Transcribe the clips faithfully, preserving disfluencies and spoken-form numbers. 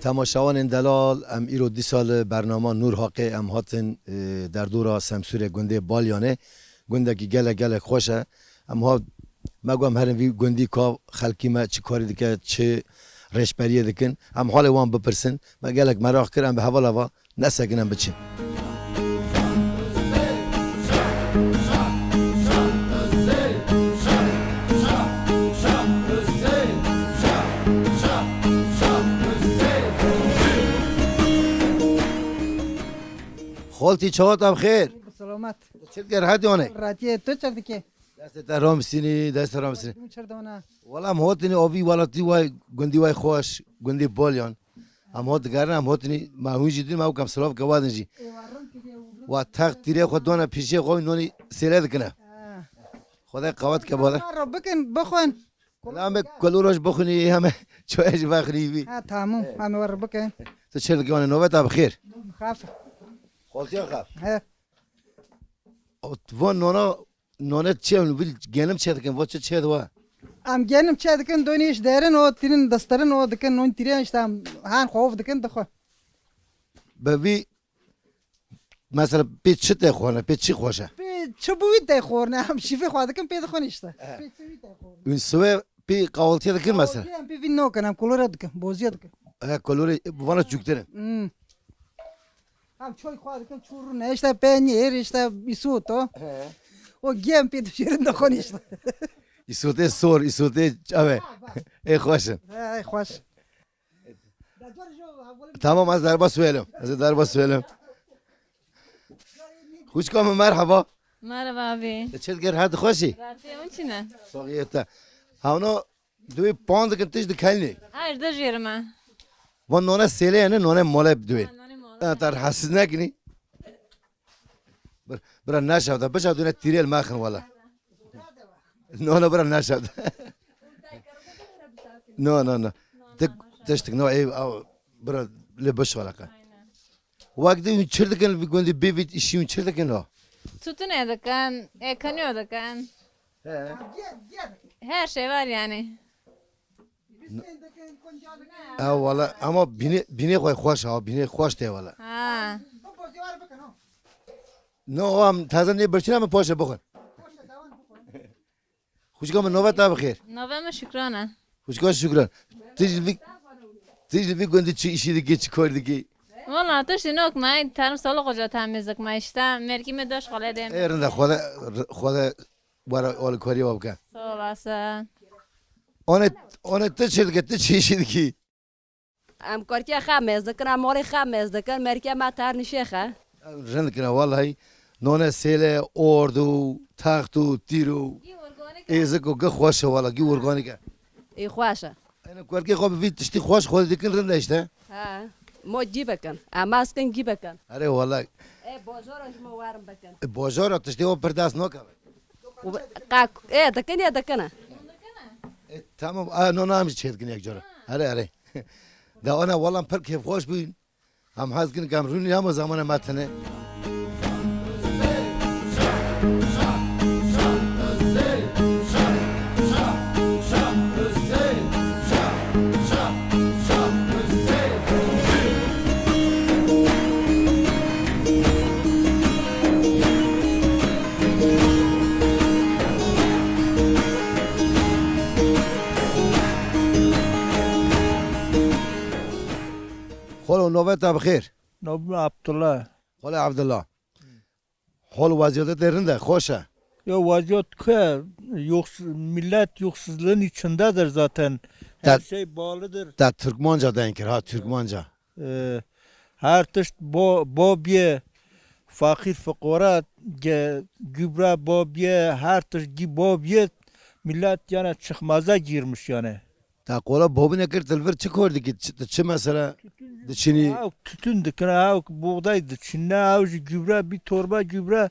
Temaşevanên delal, em îro dîsa li bernama Nûr Haqê em hatin, e, derdora Semsûrê gundê Balyanê. Gundekî gelek gelek xweş e. Em ha me got em herin vî gundî ka xelkî me çi karî dike, çi rêşberiyê dikin. Em halê wan bipirsin. Me gelek meraq kir, em bi hevala va nesekinin biçin. Xaltî, çawa te bi xêr? Bi selamet. Çi dike, rehet yanê? Rehetiyê, tu çi dikî? Destê te ramsînî, destê ramsînî. Min çir dana. Wala em hatinî avî welatî way, gundî way xweş, gundî Balyan. Em hat digerin, em hatinî, me hûn jî din, me wekam silav ke wadin jî. Ê, wa rin kiriye, û rin Wa text tîrê xwe dana pîşê xwe, nonî sêle dikine. Ha. Xwedê qewet ke bale. Ma ro bikin, bixwin. Lame kulû roj bixwinî, heme çoye jî vexwinî vî. Ha, tamam, heme we ro bikin. Tu çi dikî, navê te bi xêr? Xaf. Xaltiya xaf. He. Ot, van nona None çi em vî genim çê dikin, va çi çê diwa? Em genim çê dikin, donî iş derin o, tirin desterin o dikin, non tiriyan işte em han xov dikin dixwe. Be vî, mesela pê çi tê xorne, pê çi xweş e? Pê çi bû wî tê xorne, em şîfê xwe dikin, pê dixwin işte. He. Pê çi wî tê xorne. Ün siwê pê kahvaltıya dikin mesela? Kahvaltıya em pê vî nokin, em kolore dikin, boziye dikin. He, kolore, vana çuktirin. Hmm. Em çoy xwe dikin, çûr ne, işte peynir, işte îsot o. He. O gem pê dişêrin de xwe işte. Îsotê sor, îsotê çav e. Ha, bas. Ê xweş in. He, ey xweş. Tamam, ez derba swêlim. Ez derba swêlim. Xwişka min, merhaba. Merhaba abi. Te çi dikir, her dixweşî? Ratiye min çi ne? Saxiyê te. Hewno Duê pan dikin tişt dikelnê. Her de jêrime. Van none sêlê ne, none mole duê. Ha, none mole. Ha, tar hassiz nekinî. Bir, bira neşevde, bişa dune tîrêl mexin wala. No, no, bira neşevde. No, no, no. Tik, tiştik, no, ev, ev, bira lê biş wala ka. Aynen. Wek di hûn çir dikin, vî gundî bê vî îşî hûn çir dikin o? Tûtûnê dikin, êkeniyo dikin. He. Her şey var yani. E, wala, ama bînê, bînê xwe xweş ha, bînê xweş tê wala. Ha. No, o em taze nê birçîna min poşe bixwin. Xwişka min, navê te bi xêr. Navê min Şükran e. Xwişka Şükran. Tu ji vî, tu ji vî gundî çi îşî dikî, çi kor dikî? Wala tiştî nok me, terim salo xwe temiz dikme işte. Merkî me daş xale de. Ê, rinda, Xwede, Xwede were alîkariyê we bike. Sağ olasın. One, one tu çi dike, tu çi îşî dikî? Em kartiya xe mêz dikin, em malê xe mêz dikin, merkê me ter nişêxe. Rind kine wallahî. None sêle, ord û text û tîr û êzik û gi xweş e wala, gi organîk e. Ê xweş e. Ene karkê xwe bi vî tiştî xweş xwe dikin rind e işte. He. Mo gî bikin. Em ez kin gî bikin. Erê wala. Ê bojora ji mo werin bikin. E, bojora tiştê o pir dest nakeve. Û qe-, ê dikin ê dikine. E, tamam. A, no, no, em jî çêdikin yek cara. Erê, erê. De ona wala pir kêfxweş bûn. Em hez kin kem rûnî hema zamane me tine. Xalo, navê te bi xêr. Navê min Abdullah. Xalo Abdullah. Hol weziyetê te rind e, xweş e. Ya weziyet ku, yoks-, millet yoksuzluğun içindedir zaten. Her şey bağlıdır. Te Türkmanca deyin kir ha, Türkmanca. Ee, her tişt bo-, bobiye, fakir fukara, ge-, gübre bobiye, her tişt gi bobiye, millet yani çıkmaza girmiş yani. Te qola bobîne kir, tu li vir çi kor dikî? Çi, tu çi mesela diçinî? Ew tütün dikine, ew buğday diçine, ew jî gübre, bir torba gübre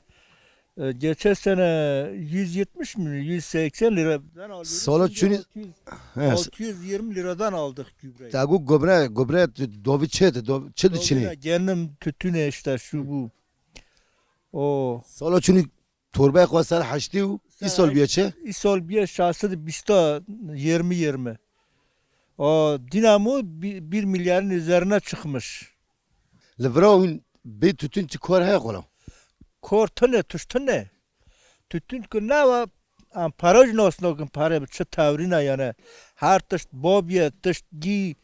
E, geçen sene yüz yetmiş mi, yüz seksen liradan alıyoruz. Solo şimdi çünü- altı yüz, He, altı yüz yirmi liradan aldık gübreyi. Tagu gübre, gübre tu- dovi çet, do, çet Dovi çini. Ne, kendim tütüne işte şu bu. O. Solo çünü torbe xwe ser heştî û Ser îsol biye heşt- çi? Îsol biye şeş sed û bîst yirmi yirmi. O dinamo bi- bir milyarın üzerine çıkmış. Li vira hûn bê tûtin çi kar heye xwela? Kor tune, tuş tune. Tûtin ku newa, em para jî nasnakin, pare bi çi tewrîna yani. Her tişt bobiye, tişt gî,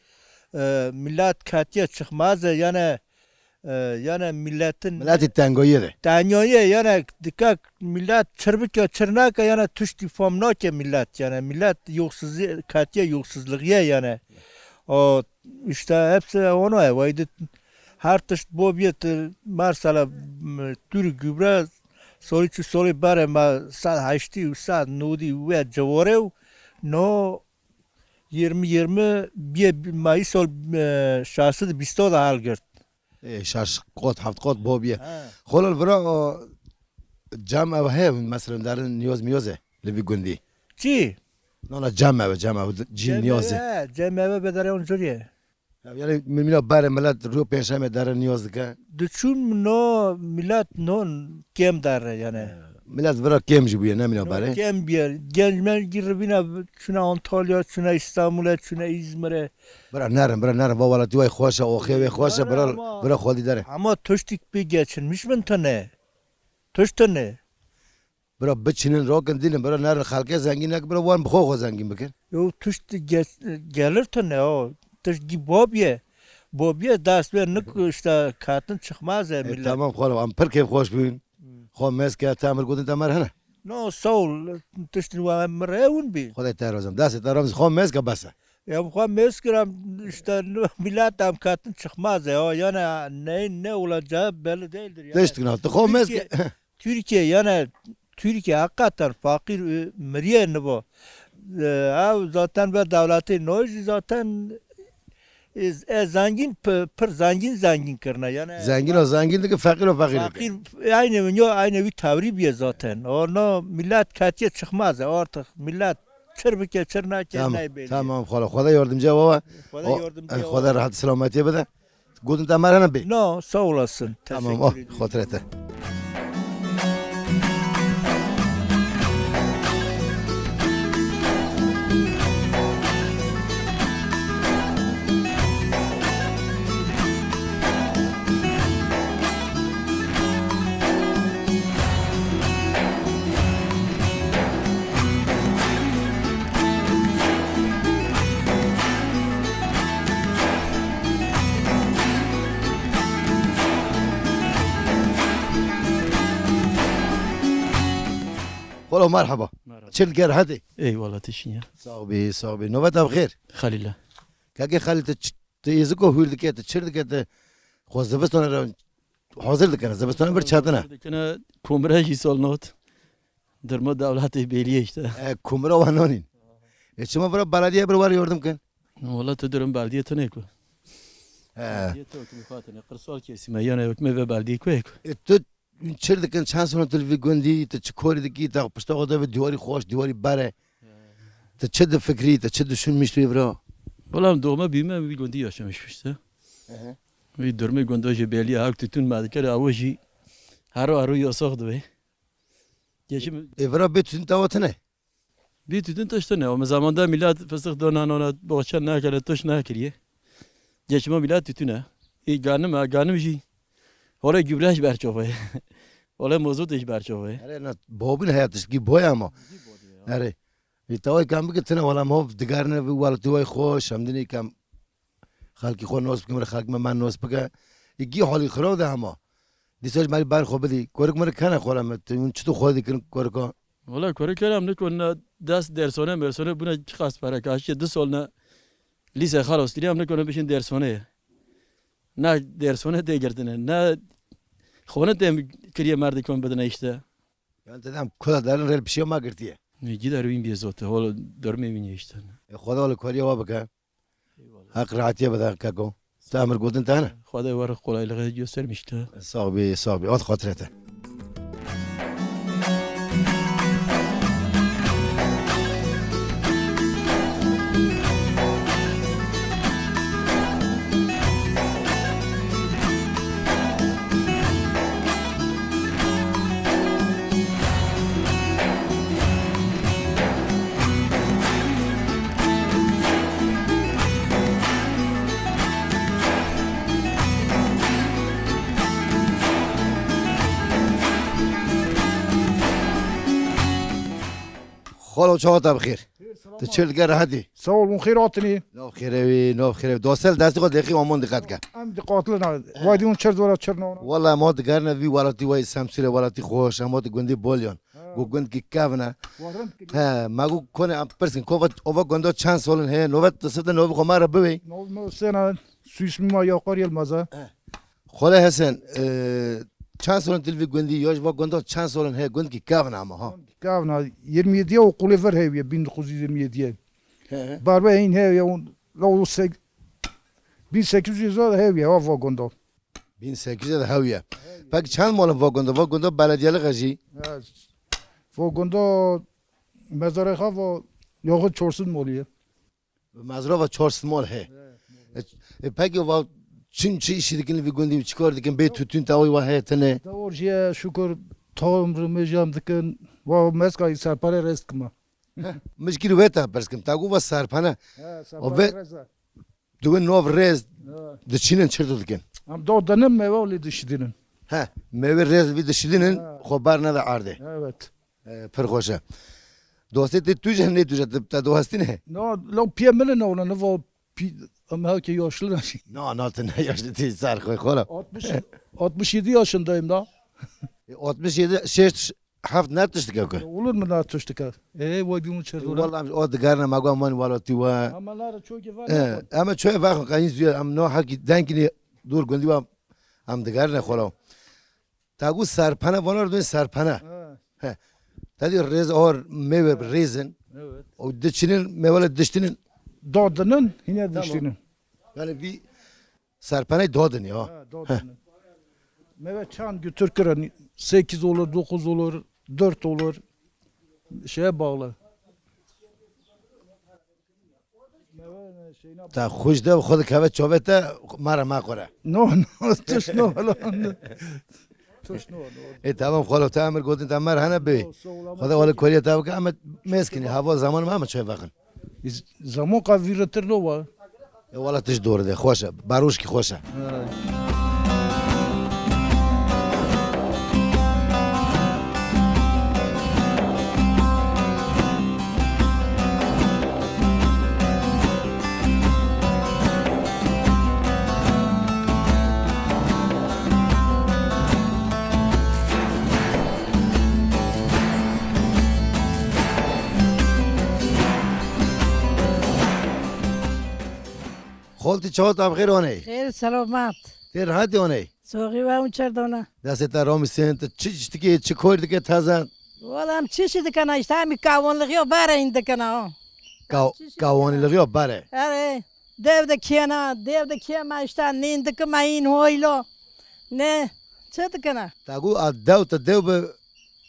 e, milet ketiye çıkmaze yani, e, yani milletin Miletî tengoyê de. Tengoyê yani dikak millet çirbike çirnake yani tuştî fam nake millet yani millet yoksuzluğu ketiye yoksuzluğuya yani. O işte hepsi onu e, vaydı her tişt bobiye, mesela, m, tür gübre, solî çi solî bare me sed heştî û sed nodî we civore û no yirmi yirmi biye ma îsol, e, şeş sed bîst da hal girt. Ê, şeş qot, heft qot bobiye. He. Xolal vira o cem ev heye, mesela derin niyoz miyoz e, li vî gundî. Çi? Nana cem ev, cem ev, cî Cem niyoz e. Eve, cem eve bedere on curiye. Ya, yani mimina bare millet rû pênşemê dere niyaz dike. Diçûn no millet non kêm dere yani. Millet vira kêm jî bûye, nemîna No bare. Kêm bûye. Genç men giribîne çûne Antalya, çûne İstanbul'e, çûne İzmir'e. Bira nerin, bira nerin. Va welatî way xweş e, oxê wê xweş e, Nerin bira, ama bira xwedî dere. Ama tuştik bir geçinmiş bin tane. Tuş tane. Bira biçinin, rokin dînin, bira nerin xelkê zengîn nekin, bira wan bi xwe xwe zengîn bikin. Yo tişt ge-, gelir tune o. Tişt gî bobiye. Bobiye dest wê nik işte katin çıkmaz e E, millet. Tamam xwalo, em pir kêf xweş bûn. Hmm. Xwe mêz ke, te emir gotin te mer hene. No, sağ ol. Tiştin wa em rewin bi. Xwedê te razim. Destê te razim. Xwe mêz ke bes e. Ya xwe mêz kiram işte millet em katin çıkmaz e. O yani ne, ne olacağı belli değildir yani. Tişt kina, tu xwe mêz ke. Türkiye, Türkiye yani Türkiye hakikaten fakir, e, miriye nibo. E, ev zaten ve devleti noj zaten, e, e, zengin, p-, pir zengin zengin kirine yani. Zengin o zengin dike, fakir o fakir dike. Fakir, aynı yo, aynı bir tavri bir zaten. Ona millet katiye çıkmaz artık. Millet çır bike, çır nake, Tamam, ne belli. Tamam, xwala. Xweda yardımcı baba. Xweda O, yardımcı e, baba. Xweda rahat selametiye bide. Gotin te mer hene bê. No, sağ olasın. Tamam, Teşekkür oh, ederim. Xatirete. Xolo, merhaba. Merhaba. Çi dike, rehetî? Eyvallah, teşekkür. Sağ ol bî, sağ ol bî. Nobeta bi xêr. Xelîla. Keke Xelîl, tu ç-, tu êziko hûr dike, tu çir dike, tu xwe zivistana re hazir dikene, zivistana bir çetine. Hazir dikene, komire jî sol not. Durma dewletê bêliyê işte. E, komira wan nanîn. E, çima vira belediye bir wer yardım kin? Wala tu durum belediye tune ku. He. Belediye tu ku xatine, qirsal kesime, yani hukme ve belediye ku ku. E, tu çir dikin, çend sene tu li vî gundî, tu çi korî dikî, te pişta xwe de bi dîwarî xweş, dîwarî bere. He. Tu çi difikrî, tu çi düşünmüş tu vira? Wala em doğma büyüme vî gundî yaşamış işte. Hı hı. Vî durmê gunda jî belî, hak tutun me dikir, awe jî hero hero yasax dibe. Geçim E, vira bê tütün tawa tine? Bê tütün tişt ne. O zamanda millet fıstık dona nona boğaça nakele tuş nakiriye. Geçme millet tütüne. E, ganim ha, ganim jî. Hole gübre ji ber çove. Hole mozot ji ber çove. Ere na, bobin hayat tişkî boy ama. Ere. E, taway kam bike tine wala ma digarine wala tuway xo şamdine kam. Xelkî xwe nas bikim, xelk me, me nas bike. Î gî halî xiraw de hema. Dîsa ji me rê ber xwe bidî. Korik min rê kene xwe re me. Tu hûn çito xwe dikirin korika? Wala korik kere em nikon ne dest dersone mersone bûne çiqas pere kaşiye du sol ne lîse xalos kiriye em nikone bişin dersoneye. Ne dersone tê girtine, ne xone tê kiriye merdikon bidine işte. Yani dedem kula derin rel pişiye ma girtiye. Ne gider wîn biye zote, hol dormê wîn ye işte. E, Xweda li koriya wa bike. Eyvallah. Haq rahatiyê bide keko. Te emir gotin te hene? Xwedê we re kolaylığı göstermiş te. Sağ ol, sağ ol. At xatirete. Xalo, çawa te bi xêr? Xêr, selamat. Tu çêr dike, rehetî? Sağ olun, xêr hatinî. Nav xêrevî, nav xêrevî. Dostel destî xwe dexî amon diqet ke. Em diqatilin abi. Vay dî hûn çer zora çer navna. Wala ma digerine vî welatî, wey Semsûrê welatî xweş, em hate gundî Bolyan. Ha. Gu gund ki kevne. Wa rind ki. He, ma gu kone em pirskin, kova, ova gunda çend solin heye, novet tu sifte novi xwe ma re bivê. Nov, nov sena, su ismi ma Yakar Yılmaz ha. He. Xole Hesen, e, çend solin til vî gundî, ya ji va gunda çend solin heye, gund ki kevne ama ha. Gund ki kevne, yirmi yediye o qulê ver heviye, bin dokuz yüz yirmi yediye. He, he. Barbe hin heviye, on, la o sek-, bin sekiz yüz de heviye, ha va gunda. Bin sekiz yüz de heviye. Peki çend mal in va gunda? Va gunda belediyeli jî? Evet. Va gunda mezarê xwe va yoxu çar sed maliye. Mezra va çar sed mal he. Evet. E, e, peki va çin çi işi dikin vî gundî, çi kar dikin? Bê tutun tawî va heye tine. Dawar jî ye, şükür, tam rimê jam dikin. Va meska serpere rest kima. Heh, min ji kî ve te pirs kim. Te gu va serpene. He, serpere rest e. Diwin nov rêz diçînin çirtu dikin. Em do dinin meyve lê dişidinin. He, meyve rêz vî dişidinin, he, xwe ber nede erdê. Evet. E, pir xweş e. Dostê te tuje, nê tuje, te, te dost tîne? No, lo piyê min ne oğlan, ne vo pi-, em hevke yaşlı ne. No, no, te ne yaşlı, te sar xwe, xwela. Altmış, altmış yedi yaşındayım da. E, altmış yedi, şeş, heft ne tiştike ku? Olur mu ne tiştike? Ê, vay bir uçer. Wala em o digerine me got man wala ti wa. Ama lara çok var. E, ama çoy vaxin qayın züye, em no haki denkini dur gundi wa, em digerine xolo. Tagu serpene, vonar dün serpene. Ha. He. Tadi rez or meyve rezin. Evet. O diçinin meyvele diştinin. Dodinin, yine diştinin. Yani bir serpene dodin ya. Ha, dodinin. Meyve çan götür kirin. Sekiz olur, dokuz olur, dört olur. Şeye bağlı. Te xweş de xwe dikeve çavê te, mara me xwere. No, no, tuş no, lan. Tuş no, no. E, tamam, xwelo, te emir gotin, te mer hene bê. Xweda wale koriya te bike, em mêz kinî, hava zaman me, em çay vexin. Zaman ka vîretir lo wa. E, wala tişt doğru de, xweş e. Barûşkî xweş e. Ha. Xoltî çawa te bi xêr oney? Xêr selamet. Tê rehetî oney? Soxî we hûn çer dona? Destê te ramişin, tu çi tişt dikê, çi kor dikê teze? Wala em çi şî dikena, işte em kawanlixî bare hîn dikena, ha. Ka-, kawanlixî bare. Erê, dev de kêna, dev de kêma işte nîn dikima hîn hoylo. Ne, çi dikena? Tagu a dew te dew bi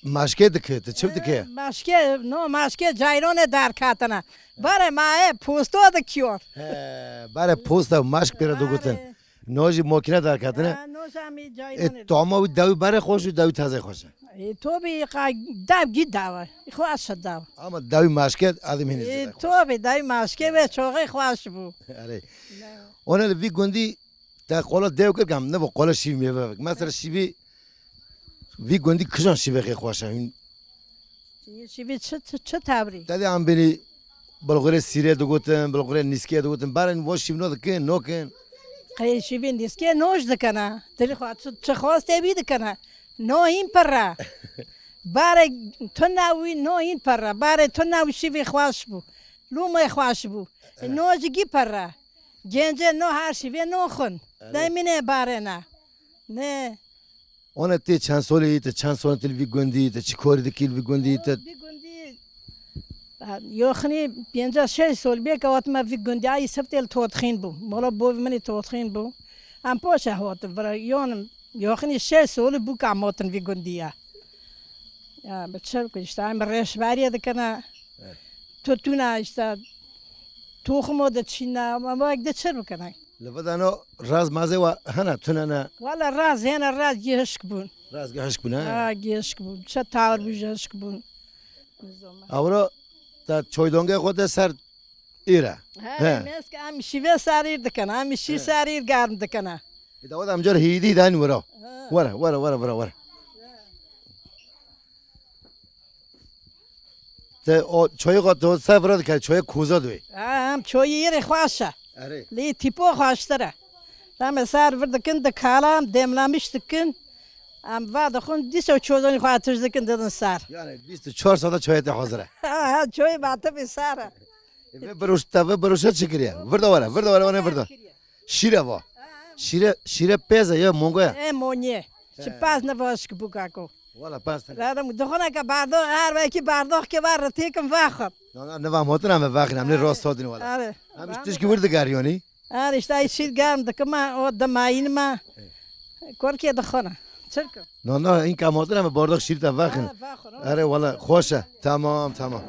maşkê dike, tu çi dike? Ee, maşkê, no, maşkê cayronê derketine. Bare ma e posto dikiyor. He, bare posta maşk pêre digotin. Bare. No jî makîne derketine. Ha, no jî em ê cayranê. E, tama wî dawî berê xweş û dawî tezê xweş e. E, to bî qa dev gî dev e. Xweş e dev. Ama dawî maşke adim hînî zêde xweş. E, to bî dawî maşke ve çoxê xweş bû. Erê. Ona li vî gundî te qola dew kir kam, ne bo qola şîvî mêve vek. Mesela şîvî vî gundî kijan şîvê xê xweş e. Hûn Şîvî çi, çi, çi tevri? Te dê em bênî bilxurê sîrê digotin, bilxurê nîskê digotin. Barên vo şîvno dikin, nokin. Qey şîvê nîskê noj dikene. Dilê xwe çi, çi xwastê wî dikene. No hîn pirre. Barê tuna wî no hîn pirre. Barê tuna wî şîvê xweş bû. Lûmê xweş bû. E, no jî gî pirre. Gencê no her şîvê noxin. Erê. Demînê barê ne. Ne. Ona tê çend solî, te çend solî til vî gundî, te çi korî dikî li vî gundî, te? Vî gundî, ha, yoxinî pêncî şeş sol bê ke hatime vî gundî, ay siftel totxîn bû. Mola bovî min ê totxîn bû. Em poşe hatin vira, yonim, yoxinî şeş solî bû ke em hatin vî gundî ya. Ya, bi çi ku işte, em rêşberiyê dikine. Evet. Tutuna işte, toximo de çîne, ama wek de çir bikine. Li vê de no raz mazê wa hene, tune ne? Wala raz hene, raz gihişk bûn. Raz gihişk bûn, he? Ha, gihişk bûn. Çe tawir bû, gihişk bûn. Awro te çoydongê xwe de ser îre. He, he. Mesk em şîvê serîr dikene, em şî serîr germ dikene. Ê, dawet em car hîdî dan wira. He. Were, were, were, were, were. Te o çoyê xwe te ser vira dikare, çoyê koza doyê. Ha, em çoyê yê rê xweş e. Erê. Lê tîpo xweştir e. Em ê sar vir dikin, dikala em demlemiş dikin. Em va dixwin, dîsa çozanî xwe tij dikin, didin sar. Yani bîst û çar saeta çoyê te hazir e. Ha, ha, çoyê me tevî sar e. E, vê biroş-, te vê biroşe çi kiriye? Vir de were, vir de were, wane vir de. Şîr e va. Şîre, şîre pez e ya, mongo ye? E, monye. He. Çi pez ne vaş ki bu kako. Wala pez tene. Radim, dixwine ke bardo, her wekî bardox ke var, retêkim vaxim. Na, na, ne va motina me vaxin, em ne rast sodin wala. Are. Em işte tişkî wir digariyoni. Are, işte ay şîr germ dikime, o dimayînime. Korkê dixwine. Çirkim. Na, na, înka motina me bardox şîr te vaxin. Ha, vaxin, o. Are, wala, xweş e. Tamam, tamam.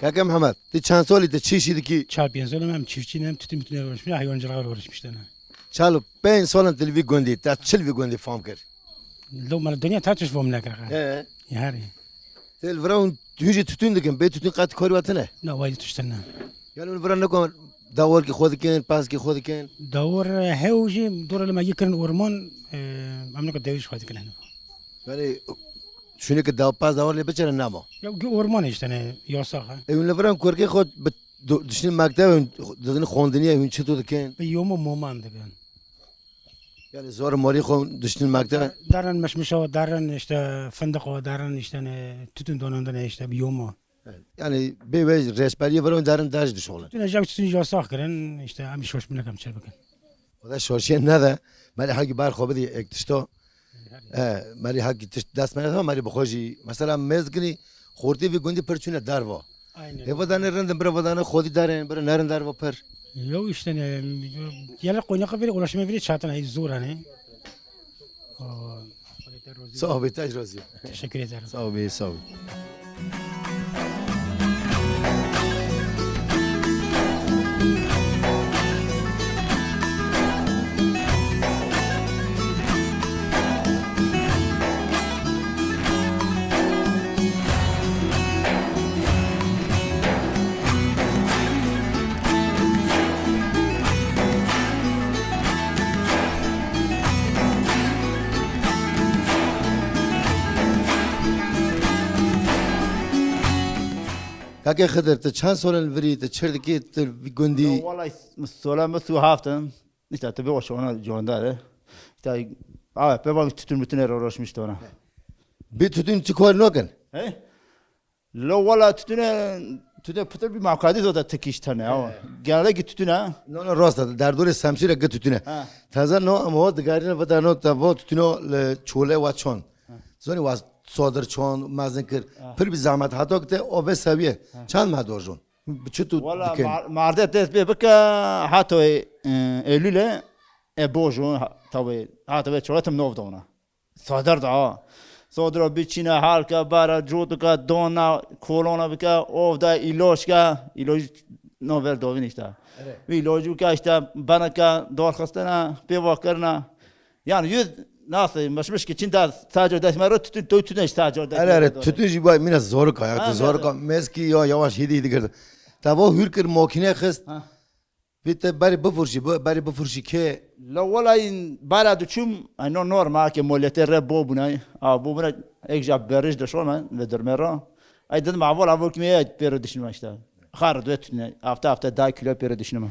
Kaka Mihemed, tu çend salî, tu çi işî dikî? Çar pênc sal em çiftçî ne, em tütün bütün uğraşmış, hayvancılığa uğraşmış ne. Çar û pênc sal em tu li vî gundî, te çi li vî gundî fam kir? Lo mal dünya ta çiş fam nekir. He. Yarî. Te li vira hûn hûn jî tütün dikin, bê tütün qet karî we tine? Na, wayî tiştin ne. Yani hûn vira nekon dawolkî xwe dikin, paskî xwe dikin? Dawor, e, hew jî dora li me yê kirin orman, e, em nekon dewîş xwe dikin. Yani şûnê ke daw-, pas dawar lê biçere nama. Ya ki orman işte ne, yasak ha. E, hûn li vira kurkê xwe bi-, do-, diştin mektebe, hûn dizin xwendinê, hûn çi to dikin? Bi yomo moman dikin. Yani zor morî xwe diştin mektebe? Darin mişmişa, darin işte fındık o, darin işte ne, tütün donandın işte bi yomo. Evet. Yani bê wê rêçberiyê vira hûn darin daj dişoxlin. Tütün ejak tütün yasak kirin, işte em şoş binekem çer bikin. Xweda şoşiyê nede, merî hakî bar xwe bidî ek tişto. E, merî hakî tişt dest me neda, merî bi xwe jî. Mesela mêz kinî, xortî vî gundî pir çûne derva. Aynen. Hêva dane rindin, bira va dane xwedî derin, bira nerin derva pir. Yo işte ne, yerler Konyak'a bile ulaşma bile çatın, ay zor hani. O, Sağ ol, Beytaş razı. Teşekkür ederim. Sağ ol, bey, sağ ol. Kake Xidir, tu çend solan virî, tu çir dikî, tu vî gundî? Ya, wallahî, sola min sî û heft in. Îşte, tu bê şona candar e. Îşte, a, pê bak tütün bütün er uğraşmış da ona. Bê tütün çi kar nakin? He? Lo wala tütüne, tütüne pıtır bir makadi zaten tek iş tane ya. He. Genelde ki tütüne. No, no, rast e. Derdorê Semsîre gi tütüne. Ha. Taze no, ama o digarine veda no, ta vo tütüno le çole wa çon. Ha. Zoni wa sodir çon, mezin kir. Ha. Pir bir zahmet. Hatta ki te o ve seviye. Ha. Çand me dojon. Bi çi tu Wala dikin? Mar-, mardê dest pê bike, hatoyê, e, Eylül'e, e, bojo, ha-, tabi, hatoyê çoğetim nov da ona. Sodir da, ha. Sodira biçîne, halke, bare, cotike, dona, kolona bike, ov da, îloj ke, îloj no ver dovin işte. Evet. Îloj bike işte, beneke, dorxistine, pêva kirine. Yani yüz nasıl, mişmiş ki çin da sadece desmero tütün, tütün işte sadece desmero. Are, are, tütün jî bay mina zorika ya, ha, zorika, meskî ya yavaş hidi hidi girdi. Tavo hür kir makine xist. Ha. Vê te berê bifurşî, bi-, berê bifurşî kê? La welayî bara diçûm, ay no normal ke molete re bo bûne, a bo bûne, ek ja berij de şome ve derme ra. Ay dedim, "Avol, avol kimê pê re dişnime işte." Xar due tütüne, hafta hafta da kilo pê re dişnime.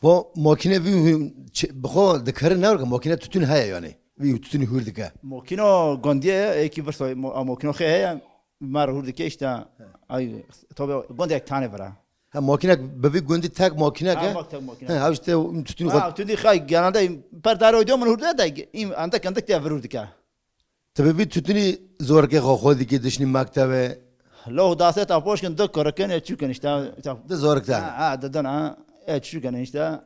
Bo makine vî hûn çi-, bi xwe dikare ne were ke makine tütün heye yani. Vî tütünî hûr dike. Makino gondiye, eki virso, mo-, a makino xê heye, mar hûr dike işte. He. Ay, tabi gondiye ek tane vira. Ha, makinek bi vî gundî tek makinek e? Ha, mak-, tek makinek. He, ha, işte tütünü xwe. Ha, tütünü xay, genelde per daro diyor, min hurda da, im, anda kendik diye vurur dike. Tabi vî tütünü zorke xwe xwe dike, dişini mektebe. Loh dase ta poşkin de korokin, e, çukin işte. De zorik tane. Ha, ha, de dana, e, çukin işte.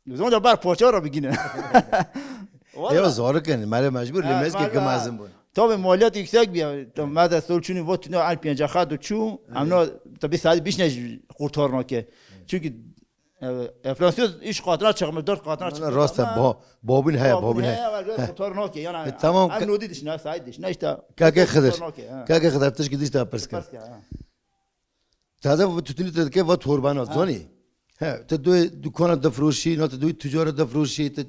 Zonca bar poça ra bigine. Eyo zorik in, mere mecbur, ha, limez ke mecbur, ha. Gimazin bun. Tabii maliyet yüksek bir. Mesela sol çûnî vot tune el pênce xat û çû. Em no tabii sadece bişne kurtarmak ki. Çünkü e, enflasyon üç katına çıkmış, dört katına çıkmış. Rast e, ama babin heye, babin heye. Kurtarmak ki. Yani e, tamam, em nodî dişine, saîd dişine işte. Kake Xizir. Kake Xizir, tişkî dişte pirs kir. Taze bu tütünü te dike va torbana, zanî? He, te duê dükana difroşî, na te duê tücara difroşî, te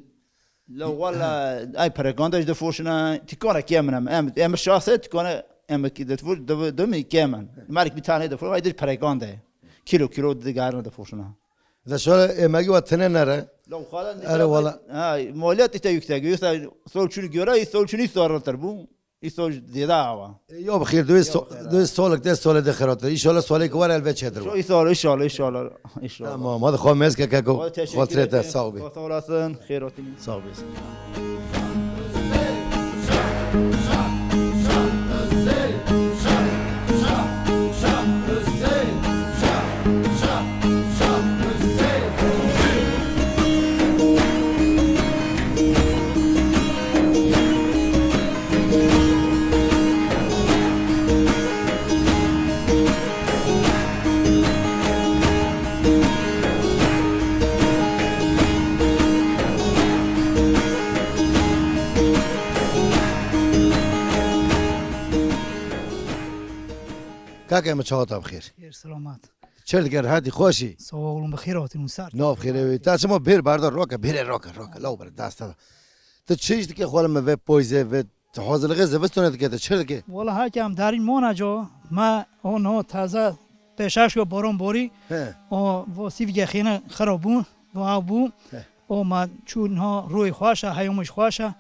La wala ay perekanda ji difroşina, tikana kêm in em. Em, em şahse tikana em ki difroş, dimi kêm in. Merk bir tane difroş, ay dir perekanda. Kilo kilo digarına difroşina. Da şöyle emegi wa tene nere? La wala. Ere wala. Ha, maliyet işte yüksek. Yoksa sol çûnî göre, sol çûnî soruntur bu. Îsol zêde awa. E, yo bi xêr, duyê so-, duyê solek de sole de xêratir. Înşallah solek were elbet çêtir. Îsol, înşallah, înşallah, înşallah. Tamam, hadi xwe mez ke keko. Xwe teşekkür ederim. Sağ ol. Sağ olasın, xêr otin. Sağ ol. Kake min çawa te bi xêr? Xêr, selamet. Çi dike, rehetî, xweşî? Sağ olun, bi xêr hatin û ser. Nav xêrê wî. Ta çima bêr barda roke, bêrê roke, roke. Law bere dasta. Tu çi iş dike xwala me ve poyze, ve hazırlığı zivistonê dike, tu çi dike? Wala hake em darîn mona co, me o no taze pêşaş yo boron borî. He. O vo sîvge xêne xero bû, vo av bû. He. O ma çû no rûyê xweşa, heyomîş xweşa.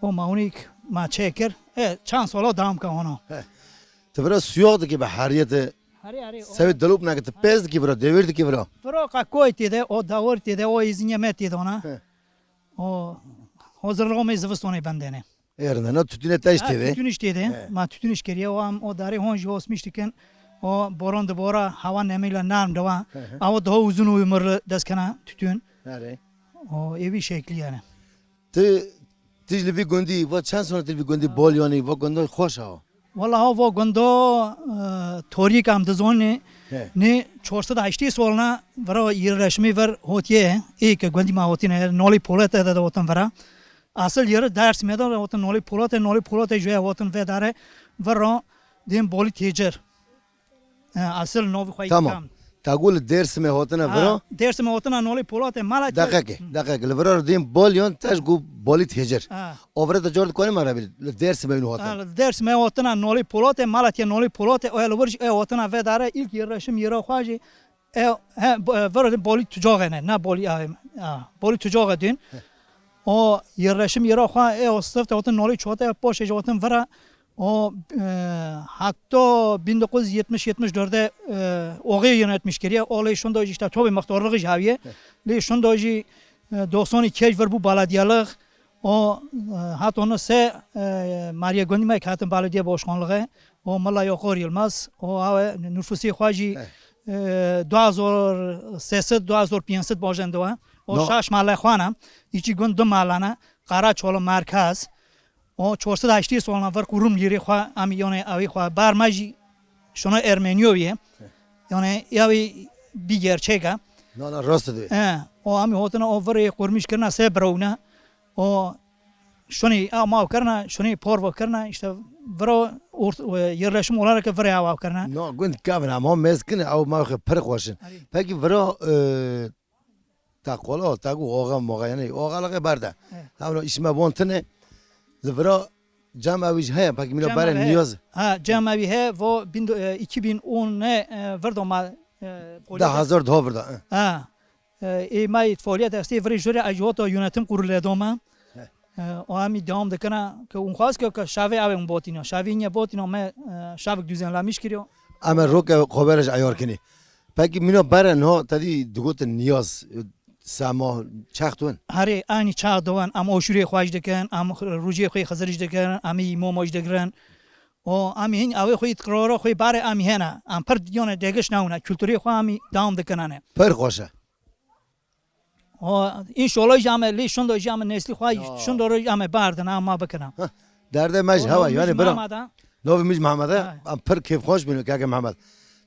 O ma hûnîk ma çêkir. E, çend sala dam ka ona. He. Tu vira suyak dikî bi heriyê te. Herî, herî, o Sewê delop nake, tu pez dikî vira, dewêr dikî vira. Vira ka koy tê de, o dawir tê de, o êzînye me tê de ona. He. O hozirliğo me zivistonê bendene. Êrine, na tütüne te iş tê de. Tütün iş tê de. He. Ma tütün iş kiriye, o am o darê hon jî osmiş dikin. O boron de bora, hava nemîle nerm de wa. Hı hı. Ama daha uzun ömürlü deskena tütün. Nerê? O evi şekli yani. Tu, tu ji li vî gundî, va çend sene tu li vî gundî bol yanî, va gunda xweş a. Wala ha va gunda, e, torîk em dizonê, He. ne çar sed heştê solna vera yirreşmê ver hotiye, ê ke gundî ma hotine, nolê polete de hotin vera. Asıl yeri Dersimê de hotin nolê polete, nolê polete joya hotin vedare, vera dên bolî têcir. E, asıl novî xwe Tamam. yîkam. Te got li Dêrsimê hotine Ha, vira? Dêrsimê hotine nolê Polatê, Malatya. Deqeke, deqeke. Li vira dîn bol yon teş got bolî têcir. Ha. O vira te car dikwanî me re bî, li Dêrsimê wî hotine. Ha, li Dêrsimê hotine nolê Polatê, Malatya nolê Polatê, o ya li wir jî e hotine vedare, ilk yerleşim yera xwe jî, e, he, bo-, e, vira dîn bolî tucaxe ne, ne bolî, a, a, bolî tucaxe dîn. He. O yerleşim yera xwe, e, o sifte hotin nolê çote, poşe jî hotin vira, O, e, hatta bin dokuz yüz yetmiş yetmiş dörde, e, oğê yönetmiş kiriye. O lê şunda jî işte tabi muhtarlığı jî haviye. Lê şunda jî, e, doksan iki vir bu baladiyalık. O, e, hat onu se, e, Maria Gönlüme katin belediye başkanlığı. O Mala Yokor Yılmaz. O ave nüfusi xwe jî, e, du hazar sêsed, du hazar pênc sed bajendewa. O No. şaş mahalle xwana. İçi gün du mahallana. Karaçoğlu merkez. O çar sed heştê solna vir ku Rum lîrê xwe, em yanê ewê xwe ber me jî şuna Ermeniyo ye. Yanê ewê bî gerçek e. Na, na, rast diye. E, o em hotina o virê qurmîş kirina se birewne. O şunê a mav kirina, şunê porvo kirina, işte viro ort-, e, yerleşim olarak virê a mav kirina. No, gund kavin ama mezkin ew ma xwe pir xweşin. Erê. Peki viro, e, Te qola, te got oxa moxa, yanî oxalığı berde. He. Hevno îsme von tine, li vira cem ew jî heye, peki mîna Cem berê evi heye. Niyaz. Ha, cem evi heye, vo bin, e, iki bin on ne, e, virdo ma, e, polî De de. hazar daha virda, he. Ha. E, ê me faaliyet estê virê jüre ecihota yönetim kurulu doma. He. E, o hemî devam dikine ke un xwaz ke, ke şavê ew un botîna. Şavê niye botîna me, e, şavik düzenlemiş kiriyo. Em ê roke xwe berê ji eyar kinî. Pekî mîna bere niha te dî digotin niyaz, sema, çext win? Herê, aynî çax dewin, em oşûrê xwe jî dikin, em rûcê xwe Xizirî jî dikin, em î momo jî digirin. O, em hîn ewê xwe îtiqrara xwe barê em hene. Em pir diyane degiş newne. Kulturê xwe em dewam dikinane. Pir xweş e. O, înşallah jî em lê şunda jî em neslî xwe Ya. şunda roj em berdin, em ma bikine. Heh. Derdê me jî hewa, yanî bira. Navê min jî Mihemed e. Em pir kêfxweş bûn, keke Mihemed.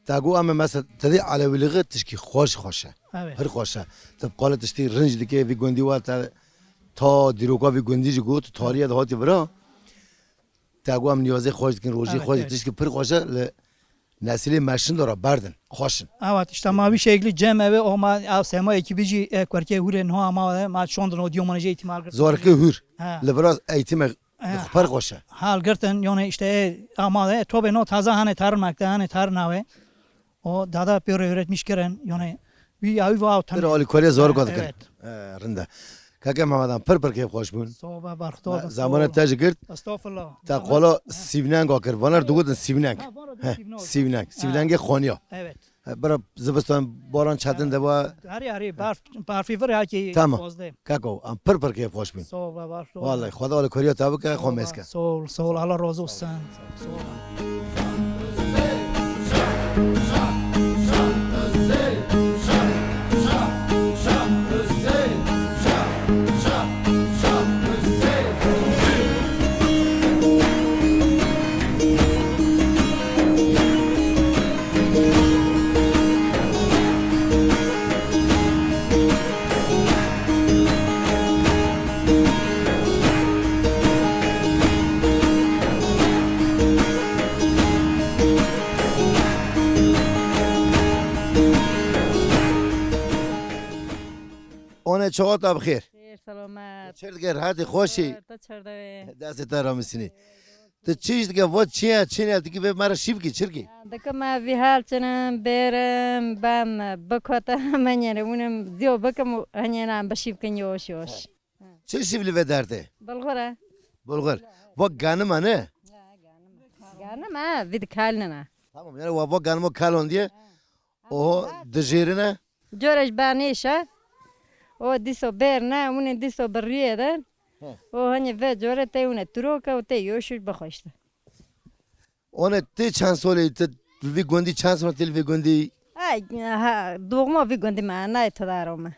Te got em ê mesela, te dî elewîlixê tişkî xweş, xweş e. Evet. Pir xweş e. Te bi qalê tiştî rinc dike, vî gundî we te ta dîroka vî gundî jî got, tarî ye de hatî bira. Te got em niyazê xweş dikin, rojê xweş dikin, tişkî pir xweş e, li nesilê me şin de re berdin, xweş in. Evet, işte ma vî şeklî cem eve, o ma ev sema ekîbî jî, e, kurkê hûrê niha ma, e, ma şandin o diyo mane jî eğitim algirtin. Zarikê hûr. He. Li vira eğitime pir xweş e. Hal girtin, yani işte, e, ama, e, tobê no taze hane tarın makte, hane tarın ave. O dada pêro öğretmiş kirin, yani bir ayı var. Bir alîkariya zarika dikin. Evet. E, rinde. Keke Mihemed, em pir pir kêfxweş bûn. Sağ ol, berxudar be, sağ ol. Zamanê te jî girt. Estağfurullah. Te qala sîvnenga kir. Vanar digotin sîvneng. Ha, vanar digotin sîvneng. He, sîvneng. Ha. Sîvnengê Xaniya. Evet. He, bira zivistan baran çetin de va. Herî, herî, berf, berfî vir hakî. Tamam. Keko, em pir pir kêfxweş bûn. Sağ ol, berxudar be. Vallahi, Xweda alîkariya te bike, xwe mêz ke. Sağ ol, sağ ol, Allah razı olsun. One çawa te bi xêr? Xêr, selamet. Çi dike, rehetî, xweşî? Te çer de wê? Destê te ramisînî. Tu çi iş dike, va çi ye, çi ne, tu kî vê me re şîv kî, çirkî? Dike me vî hal çinim, bêrim, bem, bikote, me nyere, unim, ziyo bikim, henyena, em bi şîv kin yoş yoş. Çi şîv li vê dertê? Bulgur e. Bulgur. Va ganima ne? Ganima, vî dikalnina. Tamam, yani wa va ganima kalon diye. Oho, dijêrine? Cora ji banêş e. O dîso bêr ne, hûn ê dîso bi rûyê de. He. O hani ve core tê hûn ê tirok e û tê yoşûş bixweşte. One tê çend solê, te vî gundî çend sol tê li vî gundî? Ay, ha, doğma vî gundî me, nayê tedaro me.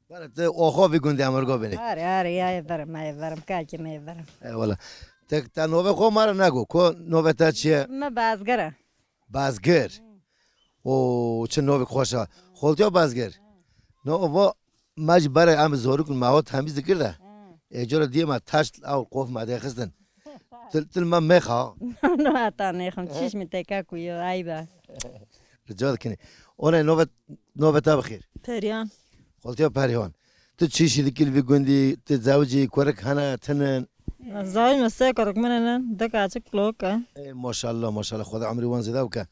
Bere te oxo vî gundî emirgo bênî. Are, are, ya ê verim, ya ê verim, kalkê me ê verim. Eyvallah. Te, te nove xo ma re nego, ko nove te çi ye? Me bazger e. Bazgir. O çi novek xweş e. Xoltiya Bazgir. No, vo me ji berê em zoruk me hot hemîz dikir de. Ê cara diye me taş ew qof me dê xistin. Til, til me mexa. No, heta nêxim. Çiş mi teka ku yo, ayba. Rica dikinî. One nobet, nobeta bi xêr. Perihan. Xoltiya Perihan. Tu çi işî dikî li vî gundî, tu zewicî, kurik hene, tinin? Zewicî me, sê kurik min hene, du keçik lok e. Ê, maşallah, maşallah, Xweda emrî wan zêde bike.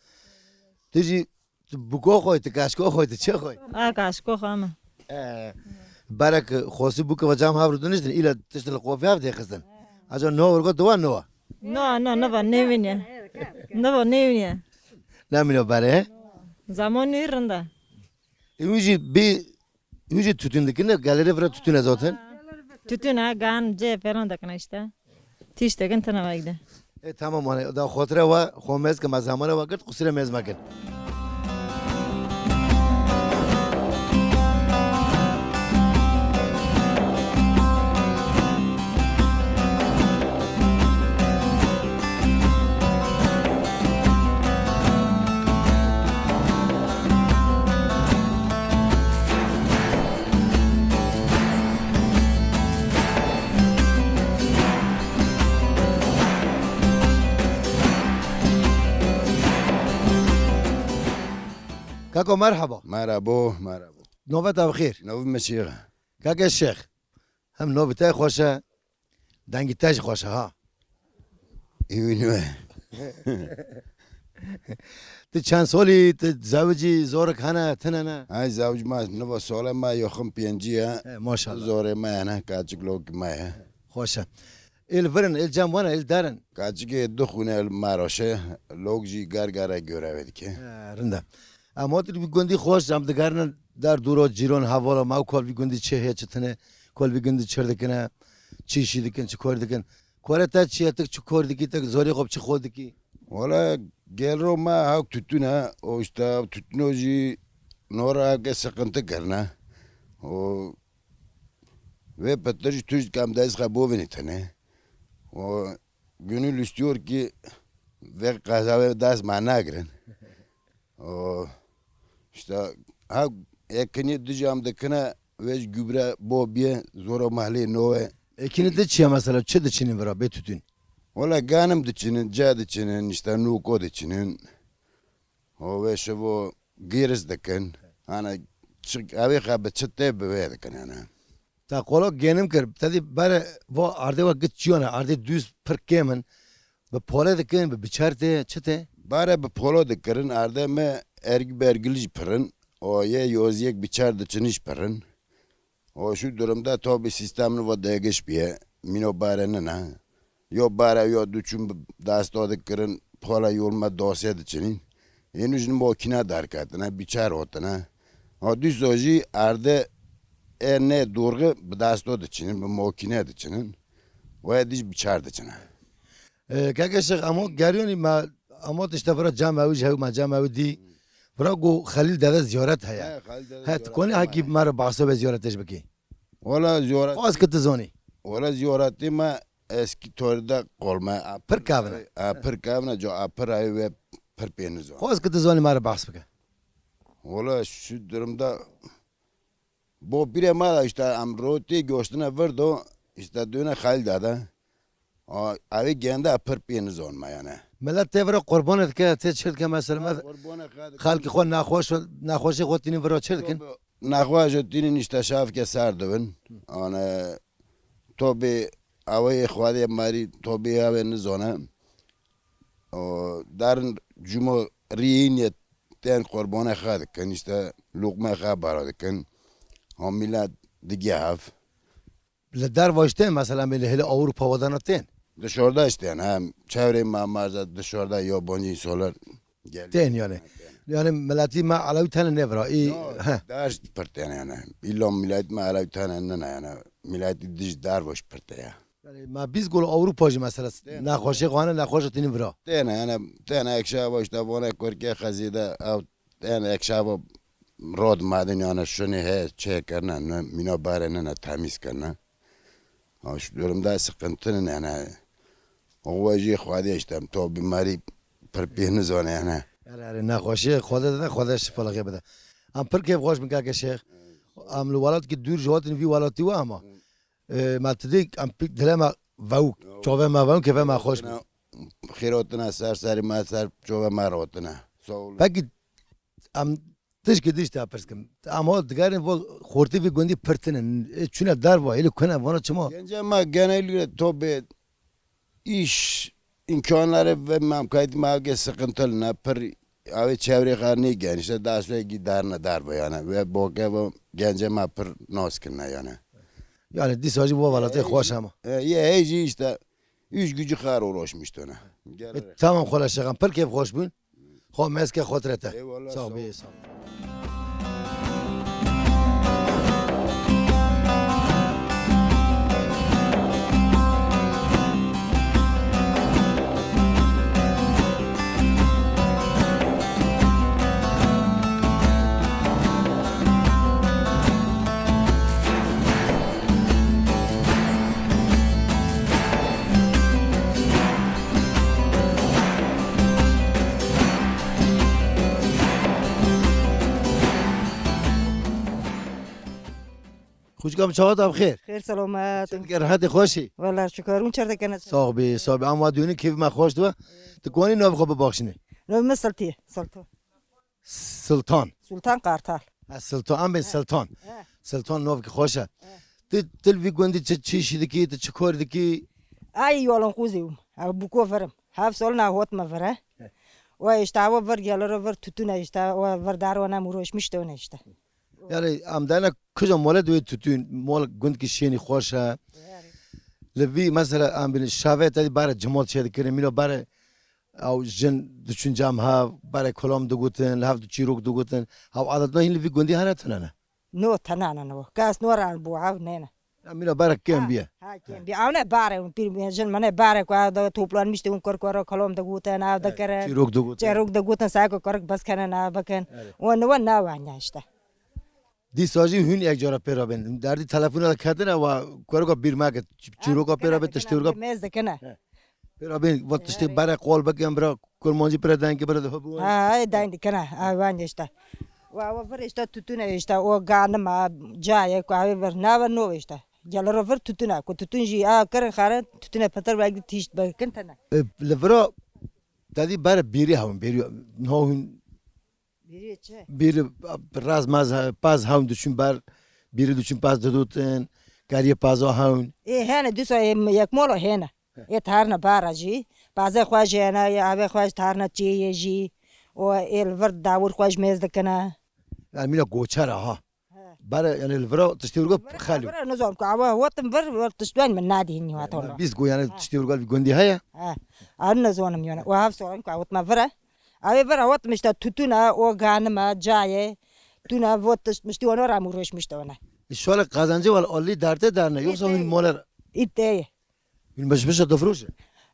Tu jî, tu buko xwe, tu kaşko xwe, tu çi xwe? A, kaşko xwe me. Ê, berek xosî bû ke ve cam hev rû diniştin, île tişt li qofî hev dêxistin. Aca no urgo duwa no. No, no, neva nêvîniye. Neva nêvîniye. Nemîne berê, he? Zamanî rind e. Ê, wî jî bê, wî jî tütün dikine, gelêrê vira tütün e zaten. Tütün e, gan, cê falan dikine işte. Tiştekin tine vegde. E, tamam, hani, da xotire wa, xo mez ke, ma zamane wa girt, qusire mez mekin. Kako, merhaba. Merhaba, merhaba. Nobeta bi xêr. Navê me Şêx e. Kake Şêx. Hem nobê te xweş e, dengê te jî xweş e ha. Ewî nû e. Tu çend solî, tu zewicî, zorek hene, tine ne? Ay, zewicî me, niva sole me, yoxin pêncî ye. He, maşallah. Zorê me hene, kaçik lok me ye. Xweş e. Ê li vir in, ê li cem wan e, ê li der in? Kaçikê du xwîne li me re şe, lok jî gar gar e görevê dike. He, rind e. Em hot li vî gundî xweş, em digerinin der dûro cîron hevala me, ew kol vî gundî çi heye, çi tine, kol vî gundî çir dikine, çi işî dikin, çi kor dikin. Korê te çi ye, tu çi kor dikî, tu zorê xwe bi çi xwe dikî? Wala gel ro me hewk tütün e, o işte tütüno jî nora ke sıkıntı kirine. O ve petir jî tüj kam dayız xwe bovini tene. O gönül istiyor ki ve qezavê dest me nagirin. O, işte, ha, ekinî dijam dikine, ve ji gübre bo biye, zora mahlê nowe. Ekinî de çi ye mesela? Çi diçînin vira bê tütün? Wala ganim diçînin, ca diçînin, işte, nûko diçînin. O ve şevo gêris dikin. Ana, çi, evê xwe bi çi tê bi vê dikin, yani. Te qolo genim kir. Te dî bare vo ardê we git çiyone. Ardê dûz pir kêm in. Bi pole dikin, bi biçer tê, çi tê? Bare bi polo dikirin, ardê me erg bergilî jî pirin. O yê yoziyek biçer diçinî jî pirin. O şu durumda tabi sistemini vo degiş biye. Mino bare nina. Yo bare yo du çûn bi dasto dikirin, pola yol me dosye diçinîn. Ênû jin mokîne derketine, biçer hotine. Ha dîso jî erde e ne dorgi bi dasto diçinin, bi mokîne diçinin. We dî jî biçer diçine. E, keke Şêx, emo geriyonî me, emo tişte vira cem ew ji hew me cem ew dî. Vira ku Xelîl Dede ziyaret heye. He, Xelîl Dede ziyaret heye. He, tu konî hekî me re behsa ve ziyaretê jî bikî. Wala ziyaret. Xwaz ki tu zonî. Wala ziyaretê me eskî torî de qolme. Pir kevin e. A, pir kevin e, ca a pir ayê ve pir pê nizon. Xwaz ki tu zonî me re behs bike. Wala şu durumda bo pîrê me de işte em rotê goştine vir do, işte döne Xelîl Dede. A, evê gende pir pê nizon me yani. Millet tê vira qurbane dike, tê çi dike mesela? Ha, me qurbane xwe dikin. Xelkê xwe nexweş, nexweşê xwe tînin vira çi dikin? Nexweş û tînin işte şafke ser dibin. Ana tobê aweyê Xwedê marî tobê awê nizone. O, darin cumo rîyînê tên qurbane xwe dikin, işte luqme xwe bara dikin. Ha milet digê hev. Li derva jî tên, mesela, em ê li hêlê Ewropa wadana tên? Dışarıda işte yani, hem çevrê me marza dışarıda yabancı insanlar geliyor. Tên yani. Yani miletî me Elewî tene nêvira, î, Yo, he. Ders pir tên yani. İlla milet me Elewî tene nina yani. Miletî dij derva jî pir tê ya. Yani me bîst gol Ewropa jî mesela, Tên. Nexweşê xwe ne, nexweşa tînin vira. Tên yani, tên ekşava işte vana Korkê Xezîde ew Tên ekşava rod madin yani şunu he çê kirine, ne, mîna bare nene temiz kirine. Ha, şu durumda sıkıntının yani. O vajî Xwedê işte, to bîmarî pir pê nizane yani. Erê, erê, nexweşî Xwedê dide, Xwedê şifa lixê bide. Em pir kêfxweş bin kake Şêx. Em li welatkî dûr ji hatin vî welatî we ama. E, me tu dî, em pî-, dilê me vewk, çavê me vewk, kêfê me xweş bû. Xêr hatina ser serî me, ser çavê me rotine. Sağ olun. Pekî em tişkî dî ji te pirs kim. Em hol digerin bo xortî vî gundî pir tune. Ê çûne derva, êlî kune, vana çima? Gence me genellikle tobê iş imkanları ve memkayet me ge sıkıntılı ne pir abi çevre xar ne genişte daha sürekli derine derva yani ve boke ve gence me pir nas kirine yani. Yani dîsa jî bo welatê xweş hema. E, ye hej işte iş gücü xar uğraşmıştı ona. E, tamam xwela Şêx, em pir kêfxweş bûn. Xwe mezke xotirete. Eyvallah, sağ ol. Sağ ol. Xwişka min çawa te bi xêr? Xêr selamet. Çi dike, rehetê xweşî? Wela şikar, hûn çi dikene? Sax bî, sax bî. Em wa dûnî kêfê me xweş dibe. Tu konî navê xwe bibaxşînî? Navê min Siltî ye, Silto. Siltan. Sultan Kartal. Ha, Siltan, em bên He. Siltan. He. Siltan navkî xweş e. He. Tu, tu li vî gundî çi, çi işî dikî, tu çi kor dikî? Ay yolun quzî bûm. Ev buko virim. Hev sol na hot me vire. He. Ve işte ev vir gelire vir tutune işte, ve vir dar ve nem uğraşmış de işte. Yani em dene kuja mole duê tutun, mol gund ki şênî xweş e. Yani. Li vî mesela em bin şave te bare cemot çê dikirin, mîno bare Ew jin diçûn cem hev, berê kolom digotin, li hev di çîrok digotin. Hev adet no hîn li vî gundî hene tune ne? No, tene ne no. Kes no ran bû, hev nêne. Ya mîna berek kêm Ha, bîye. Ha, kêm bîye. Ew ne bare, pîr jin me ne bare ku ew de toplanmış de hûn kor kor kolom digotin, ew Evet, dikirin. Çîrok digotin. Çîrok digotin, seko korik bes kene ne bikin. Evet. O ne we ne wanya işte. Dîsa jî hûn yek cara pê re bên. Derdî telefona de ketine wa kueroka bîr meke. Çîroka pê re bê, tiştê wurka. Mêz dikine. He. Pêra bên, va tiştê bere qol bikin, bira kurmancî pire dengê bira de hubû. Ha, ay deng dikine, ay wan işte. Wa, wa vir işte tütüne işte, o ganima, caye, ku abi vir, na vir no işte. Geliro vir tütüne, ku tütün jî, a, kirin xare, tütüne petir belki tişt bikin tene. E, li vira, te dî bere bêrî hewin, bêrî, nahun Bêrî çi? Bêrî raz maz he-, paz hewn diçûn ber, bêrî diçûn paz didotin, keriyê paza hewn. Ê hene, dîsa ê yek molo hene. He. Ê tarna bara jî, pazê xwe jî hene, ê avê xwe jî tarna çêyê jî. O ê li vir dawir xwe ji mêz dikine. Yani mîna goçer e ha. He. Bere yani li vira tiştê wirgo xelî. Vira nizam ku awa hotim vir, vir tiştwen min nadî hînî hatona. Bîst go yani tiştê wirgo vî gundî heye? He. An nizanim yani. O hev soran ku awit me vira. Ew ê vir awit mişte tütüne, o ganime, caye, tüne, vot tişt mişti, wana ramû rêş mişte wana. Şole kazancı wal olli darte darne, yoksa hûn moler? Îteye. Hûn mişmişe difroşe?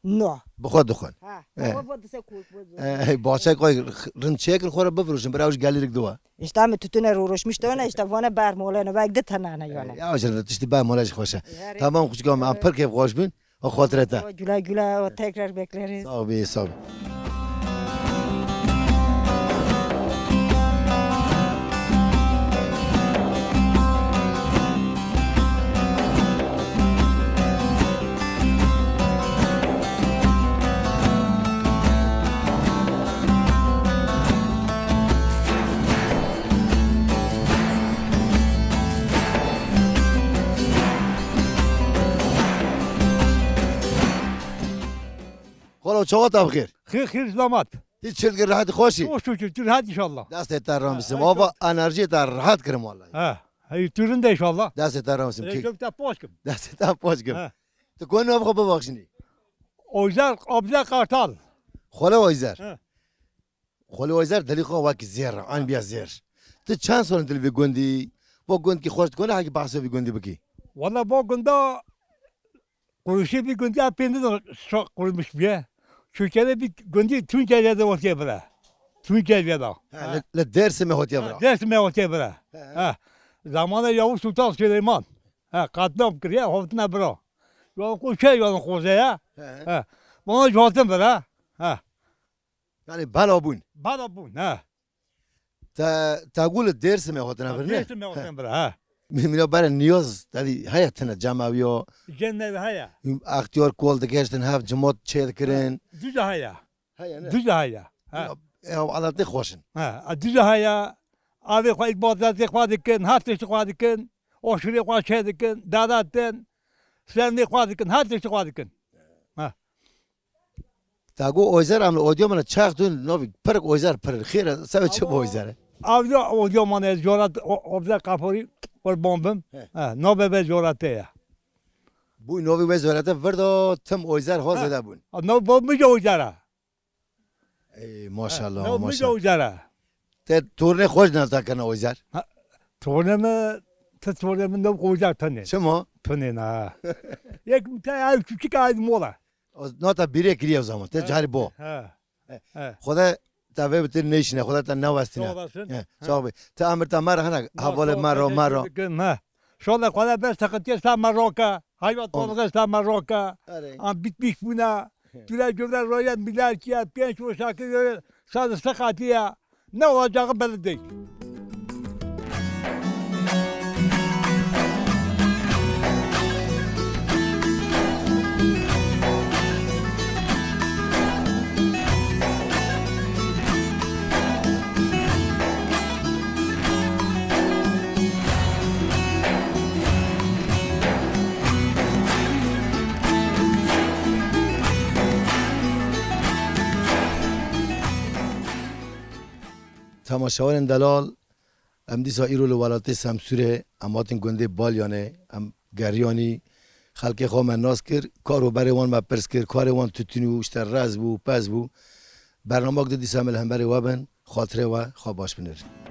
No. Bi xwe dixwin. Ha. Eh. Vot dise kût, vot. Eh, hey, bahçe koy, rind çekir xwe re bifroşin, bira ew ji gelirik diwa. İşte mi tütüne rû rêş mişte wana, işte vana ber molene, belki de tenane yani. Ya, o zaman tişti ber mole ji xweşe. Tamam, xuşka me, em pir kêf xweş bin. O xatirê te. Güle güle, o tekrar bekleriz. Sağ ol, sağ ol. Xalo, çawa te bi xêr? Xêr, xêr, selamet. Ti çi dikî, rehet, xweş î? Çok şükür, tu rehet inşallah. Destê te ram bisim. Ha, ava enerjiyê te rehet kirim vallahi. Ha, hey, tu rind e inşallah. Destê te ram bisim. Ê, çok te poş kim. Destê te poş kim. Ha. Tu ku nav xwe bibexşinî? Oyzer, Abdullah Kartal. Xwele Oyzer. Ha. Xwelê Oyzer dilî xwe wekî zêr e, an biya zêr. Ti çend sal in tu li vî gundî? Bo gund kî xweş dikone, hekî behsa vî gundî bikî. Wala bo gunda quruşê vî gundî a pênce de şa-, qurmuş biye. Çûkere vî gundî Tunceli'ye de ortaya bire. Tunceli'ye de. Ha, ha. Li, li Dêrsimê hotiye bira. Ha, Dêrsimê hotiye bira. He. Ha. Zamana Yavuz Sultan Süleyman. Ha, qatnam kiriye, hotine bira. Yan ku şey, yan xoze ya. He. Ha. Bana jotin bira. Ha. Yani bela bûn. Bela bûn, ha. Te, te gul Dêrsimê hotine birine? Dêrsimê hotine bira, ha. Mîna bere niyaz, tabii heye tine cemawiyo. Cemawi heye. Extiyar kol digeştin hev cimot çê dikirin. Düz heye. Heye ne? Düz heye. Ha. Ya, ya, adatê xweşin. Ha, düz heye. Avê xwe, îbadatê xwe dikin, her tiştê xwe dikin. Aşirê xwe çê dikin, dadatin, sendê xwe dikin, her tiştê xwe dikin. Ha. Ta go Oyzer em li odyo min çax dun, novî pirik Oyzer pirin. Xêr e, sebê çi bi Oyzer e? Avda odyo min ez jorat o-, Obze Kaporî qurban bim. He. Ha, navê ve jorate ya. Bû novî ve jorate virdo tim Oyzer ho zêde bûn. Ha, nav bo mi Oyzer e. Ey, maşallah, ha, nav mi maşallah. Oyzer e. Te tornê xwe ji nav te kirine Oyzer? Ha, tornê mi, ti tornê mi nav Oyzer tune. Çima? Tune na. Yek te ev küçük ev mola. O, nata bîrê kiriye o zaman. Te carî bo. Ha. He. Xweda te vê bitir nêşine, Xweda te newestine. Sağ olasın. He, ha. Sağ ol. Te emir te mer hene, hevalê mer o, mer o. Ha. Şola Xweda ber seqetiye sa meroka. Hayvan balığı sa meroka. Erê. An bitmiş buna. He. Tüle göre roya milyar kiye, pênc o şakir göre sa seqetiye. Ne olacağı belli değil. Temaşevanên delal, em dîsa îro li welatê Semsûrê, em hatin gundê Balyanê, em geriyanî, xelkê xwe me nas kir, kar û berê wan me pirs kir, karê wan tûtûn û işte rez bû, pez bû. Bernamek di dîsa me li hemberê we bin, xatirê we, xwe baş binêrin.